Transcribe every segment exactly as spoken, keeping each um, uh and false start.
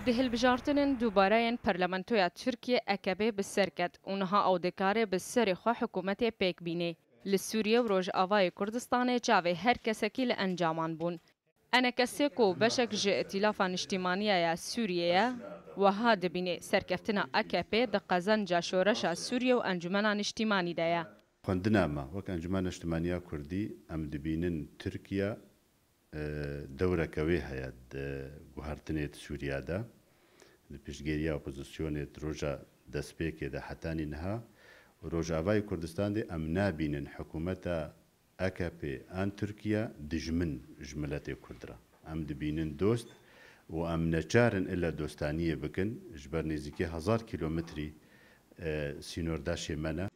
Di hilbijartinên dubare yên Parlamentoya Tirkiyê A K P bi ser ket û niha ew dikare bi serê xwe hikûmetê pêk bînê. Li Sûriye û Rojavayê Kurdistanê çavê her kesekî li encaman bûn. Enekesê ku beşek ji Îtîlafa Niştîmaniya ya Sûriyê ye, wiha dibînê serkeftina A K P di qezenca şoreşa Sûriye û Encûmena Niştîmanî de ye. Xwendina me wek Encûmena Niştîmaniya Kurdî, em dibînin Tirkiye, e, dewreke wê heye di guhertinê di Sûriye de. Di piştgiriya opozisyonê di roja destpêkê de hetanî niha û Rojavayê Kurdistanê em nabînin hikûmeta A K P an Tirkiye dijmin ji miletê Kurd re. Em dibînin dost û em neçar in illa dostaniyê bikin, ji ber nêzîkî hezar kîlometrî, e, sînordaşê me ne.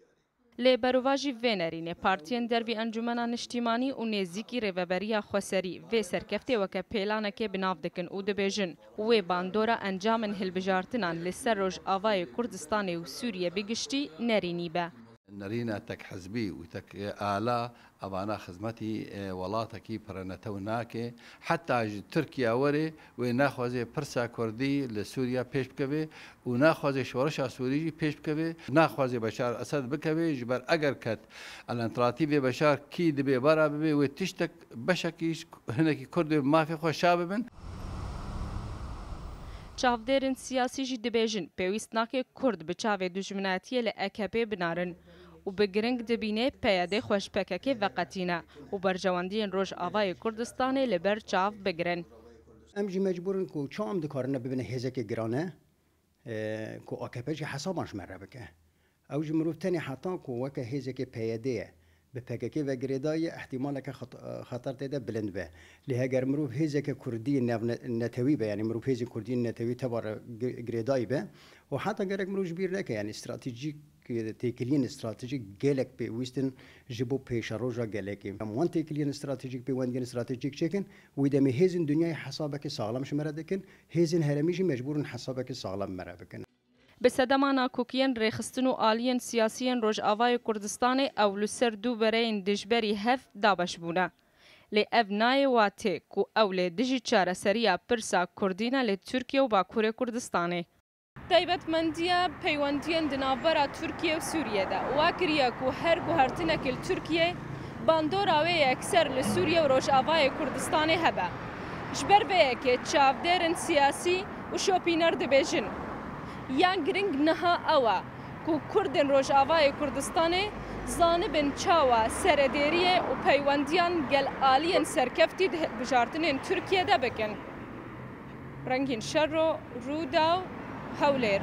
Lê berovajî vê nerînê, partiyên dervî Encûmena Niştîmanî û nêzîkî Rêveberiya Xweserî vê serkeftê weke pêlanekê bi nav dikin û dibêjin, wê bandora encamên hilbijartinan li ser Rojavayê Kurdistanê û Sûriye bi giştî nerînî be. Nerîna tekhizbî û tek ala, evana xizmetî, e, welatekî pirenetew nake. Heta ji Tirkiye were, wê naxwaze pirsa Kurdî li Sûriye pêş bikeve û naxwaze şoreşa Sûrî jî pêş bikeve. Naxwaze Beşar Esed bikeve, ji ber eger ket alternatîfê Beşar kî dibê bera bibe, wê tiştek beşekî ji hinekî Kurd wê bi mafê xwe şa bibin. Çavdêrên siyasî jî dibêjin, pêwîst nake Kurd bi çavê dijminatiyê li A K P binarin û bi giring dibîne P Y D xwe ji P K K veqetîne û berjewendiyên Rojavayê Kurdistanê li ber çav bigirin. Em jî mecbûr in ku çawa em dikarin bibine hêzeke girane, e, ku A K P jî hesaban ji me re bike. Ew ji mirov tenê heta ku weke hêzeke P Y D ye, bi P K K ve girêdayî ye, ihtimaleke xet-, xeter tê de bilind be. Lê heger mirov hêzeke Kurdî navne-, netewî be, yanî mirov hêzên Kurdî netewî teva re gi-, girêdayî be, û heta gerek mirov ji bîr neke, yanî stratejîk, têkiliyên stratejîk gelek pêwîst in ji bo pêşeroja gelekê. Em wan têkiliyên stratejîk, pêwendiyên stratejîk çêkin, wî demê hêzên dinyayê hesabeke saxlem ji me re dikin, hêzên herêmî jî mecbûr in hesabeke saxlem me re bikin. Bi sedema nakokiyên rêxistin û aliyên siyasî yên Rojavayê Kurdistanê ew li ser du bereyên dijberî hev dabeş bûne. Lê ev nayê watê ku ew li dijî çareseriya pirsa Kurdî ne li Tirkiye û Bakurê Kurdistanê. Taybetmendiya peywendiyên di navbera Tirkiye û Sûriye de wa kiriye ku her guhertinekî li Tirkiye bandora wê yekser li Sûriye û Rojavayê Kurdistanê hebe. Ji ber vê yekê çavdêrên siyasî û şopîner dibêjin, ya giring niha ew e ku Kurdên Rojavayê Kurdistanê zanibin çawa seredêriyê û peywendiyan gel aliyên serkeftî di hilbijartinên Tirkiye de bikin. Rengîn Şero, Rûdaw, Hewlêr.